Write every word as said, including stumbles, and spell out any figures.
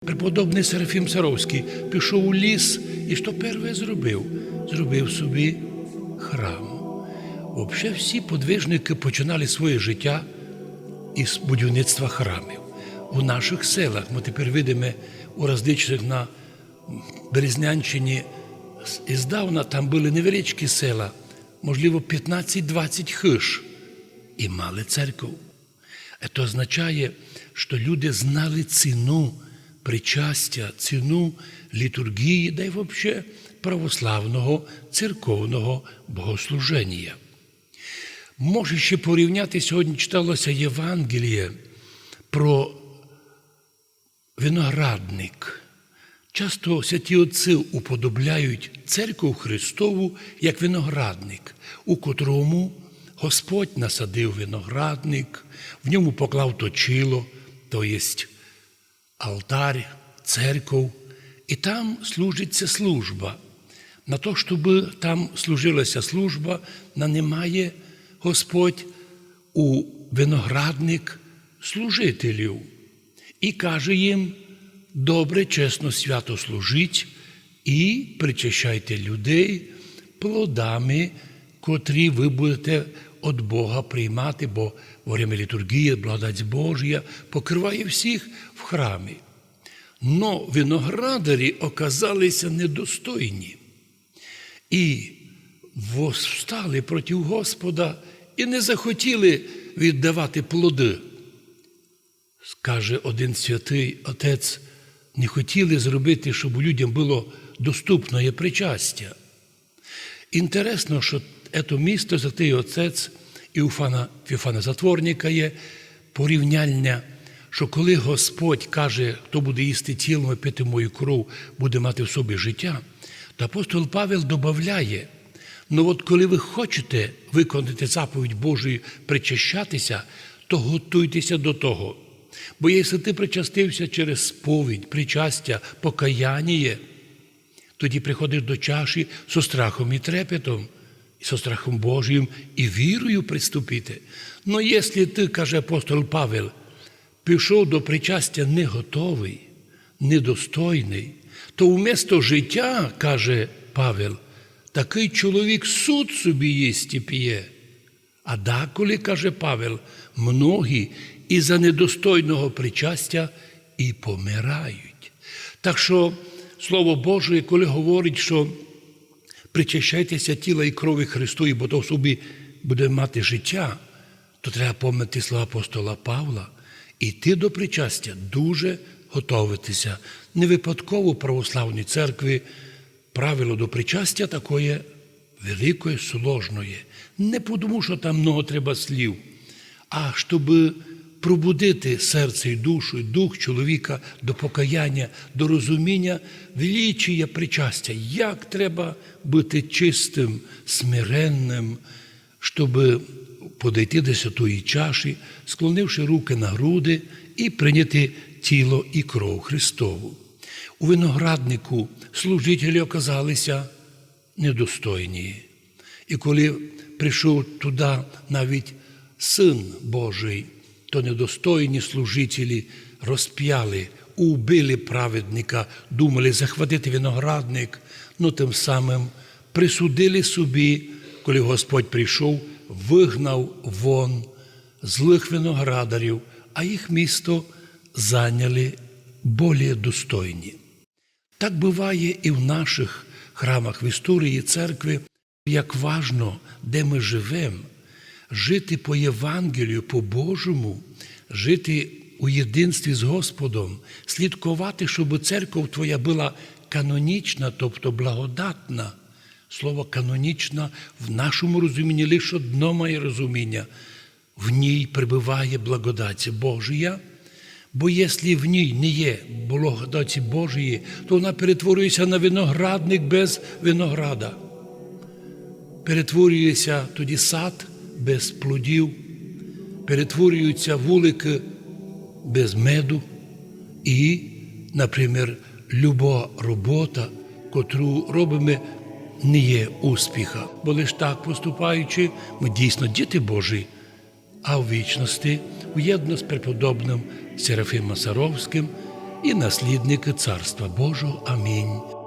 Преподобный Серафим Саровськый пішов у ліс і што перве зробив? Зробив собі храм. Вообще всі подвижникы починали своє життя із будівництва храмів. У нашых селах, мы тепер видиме у различных на Березнянщині, з-, издавна там были невеличкі села, можливо, пятнадцять-двадцять хыж, і мали церков. Е, то означає, што люди знали ціну причастя, ціну літурґії, да й вообще православного церковного богослуженія. Може ще порівняти, сьогодні читало ся Євангеліє про виноградник. Часто святі отці уподобляють церкву Христову як виноградник, у котрому Господь насадив виноградник, в ньому поклав точило, то єсть алтарь, церков, і там служить ся служба. На то, щоб там служила ся служба, нанимає Господь у виноградник служителів і каже їм: «Добре, чесно, свято служіть і причащайте людей плодами, котрі вы будете од Бога приймати, бо во время літурґії благодать Божія покриває всіх в храмі». Но виноградарі оказали ся недостойні і восстали проти Господа і не захотіли віддавати плоды. Скаже один святый отець: «Не хотіли зробити, щоб людям было доступноє причастя». Інтересно, што ето місто, святый отець Іофана, Фіофана Затворника є порівняльня, што коли Господь каже: «Хто буде їсти тіло моє, пити мою кров, буде мати в собі життя», то апостол Павел добавляє: «Ну от коли вы хочете виконати заповідь Божію причащати ся, то готуйте ся до того. Бо якщо ты причастив ся через сповідь, причастя, покаяніє, тоді приходиш до чаші со страхом і трепетом, і со страхом Божіїм, і вірою приступити. Но якщо ты, каже апостол Павел, пішов до причастя не готовый, недостойный, то вместо життя, каже Павел, такый чоловік суд собі їсть і пє». А даколи, каже Павел, многі із-за недостойного причастя і помирають. Так што Слово Божоє, коли говорить, што «Причащайте ся тіла і крові Христової, бо то в собі буде мати життя», то треба помнити слова апостола Павла: «Іти до причастя, дуже готовити ся». Не випадково в православній церкві правило до причастя такоє великоє, сложноє. Не потому, што там много треба слів, а щоб пробудити серце і душу, і дух чоловіка до покаяння, до розуміння величія причастя, як треба бути чистым, смиренным, щоб подойти до святої чаші, склонивши руки на груди і прийняти тіло і кров Христову. У винограднику служителі оказали ся недостойні. І коли прийшов туды навіть Син Божий, то недостойні служителі розпяли, убили праведника, думали захватити виноградник, но тым самым присудили собі, коли Господь прийшов, выгнав вон злых виноградарів, а їх місто заняли более достойні. Так быває і в нашых храмах, в історії церкви. Як важно, де мы живем, жити по Євангелію, по-Божому, жити у єдинстві з Господом, слідковати, щоб церков твоя была канонічна, тобто благодатна. Слово «канонічна» в нашому розумінні лише одно має розуміння: в ній пребыває благодать Божія, бо якщо в ній не є благодаті Божої, то вона перетворює ся на виноградник без винограда. Перетворює ся тоді сад без плодів, перетворюються вуликы без меду і, наприклад, люба робота, котру робиме, не є успіха. Бо лиш так поступаючи, мы дійсно діти Божі, а в вічности уєдно з преподобным Серафимом Саровськым і наслідникы Царства Божого. Амінь.